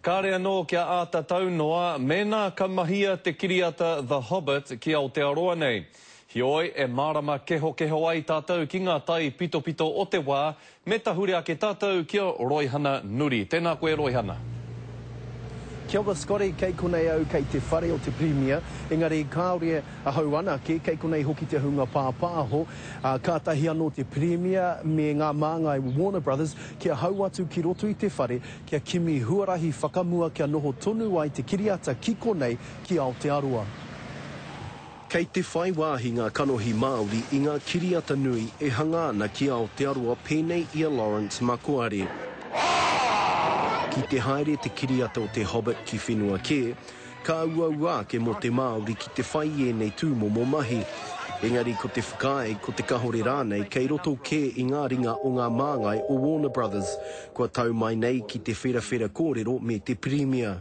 Kāre anō kia āta tau noa mēnā ka mahia te kiriata The Hobbit ki Aotearoa nei. Heoi, e mārama kehokeho ai tātou ki ngā tai pitopito o te wā, me tahure ake tātou ki a Roihana Nuri. Tēnā koe Roihana. Kia ora Scotty, kei konei au kei te whare o te Pirimia, engari kāore ahau anake, kei konei hoki te hunga pāpāho, ā, kātahi anō te Pirimia me ngā māngai Warner Brothers kia hau atu ki roto i te whare kia kimi huarahi whakamua kia noho tonu ai te kiriata ki konei ki Aotearoa. Kei te whai wāhi ngā kanohi Māori i ngā kiriata nui e hanga ana ki Aotearoa pēnei i a Lawrence Makoare. Ki te haere te kiriata o te Hobbit ki whenua kē, ka uaua ake mō te Māori ki te whai i ēnei tūmomo mahi. Engari ko te whakaae, ko te kahore rānei kei roto kē i ngā ringa o ngā māngai o Warner Brothers, kua tau mai nei ki te wherawhera kōrero me te Pirimia.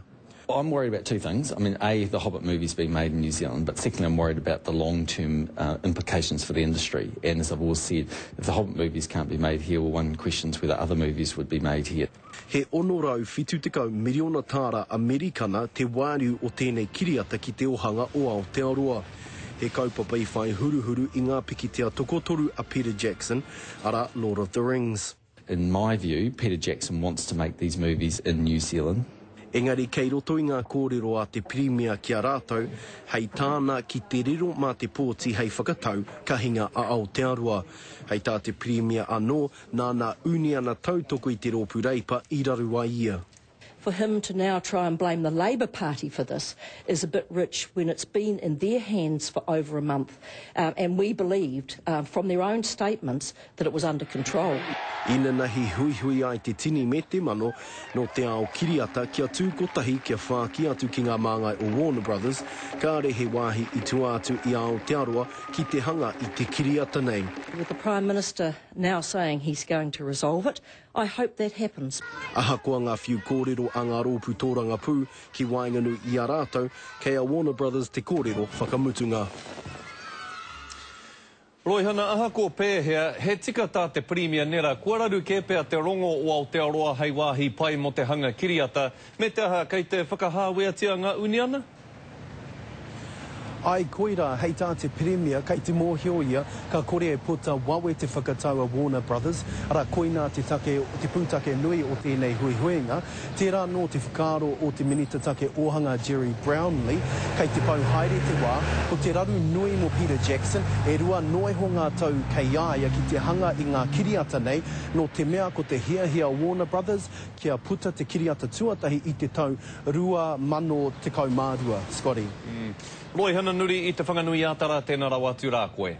I'm worried about two things. I mean, A, the Hobbit movie's being made in New Zealand, but secondly, I'm worried about the long-term uh, implications for the industry. And as I've always said, if the Hobbit movies can't be made here, well, one questions whether other movies would be made here. He 670 miriona tāra Amerikana te wāriu o tēnei kiriata ki te ohanga o Aotearoa. He kaupapa i whai huruhuru i ngā pikitia tokotoru a Peter Jackson, arā Lord of the Rings. In my view, Peter Jackson wants to make these movies in New Zealand. Engari kei roto i ngā kōrero a te Pirimia ki a rātou, hei tāna ki te riro mā te pōti hei whakatau ka hinga a Aotearoa. Hei tā te Pirimia anō, nāna uniana tautoko i te Rōpū Reipa i raru ai ia. For him to now try and blame the Labour Party for this is a bit rich when it's been in their hands for over a month uh, and we believed uh, from their own statements that it was under control. Inanahi huihui ai te tini me te mano nō te ao kiriata kia tū kotahi kia whāki atu ki ngā māngai o Warner Brothers, kāre he wāhi i tua atu i Aotearoa ki te hanga i te kiriata nei. With the Prime Minister now saying he's going to resolve it, I hope that happens. Ahakoa ngā whiu kōrero a ngā rōpū tōrangapū ki waenganui i a rātou, kei a Warner Brothers te kōrero whakamutunga. Roihana, ahakoa pēhea, he tika tā te Pirimia Nera, kua raru kē pea te rongo o Aotearoa hei wāhi pai mō te hanga kiriata, me te aha kei te whakahāweatia ngā uniana? Āe, koirā, hei tā te Pirimia, kei te mōhio ia, ka kore e puta wawe te whakatau a Warner Brothers, arā, koinā te take, te pūtake nui o tēnei huihuinga. Tērā anō te whakaaro o te Minita Take Ōhanga Gerry Brownlee, kei te pau haere te wā, ko te raru nui mō Peter Jackson, e rua noa iho ngā tau kei a ia ki te hanga i ngā kiriata nei, nō te mea ko te hiahia o Warner Brothers kia puta te kiriata tuatahi i te tau 2012, Scotty. Roihana Nuri i Te Whanganui-a-Tara, tēnā rawa atu rā koe.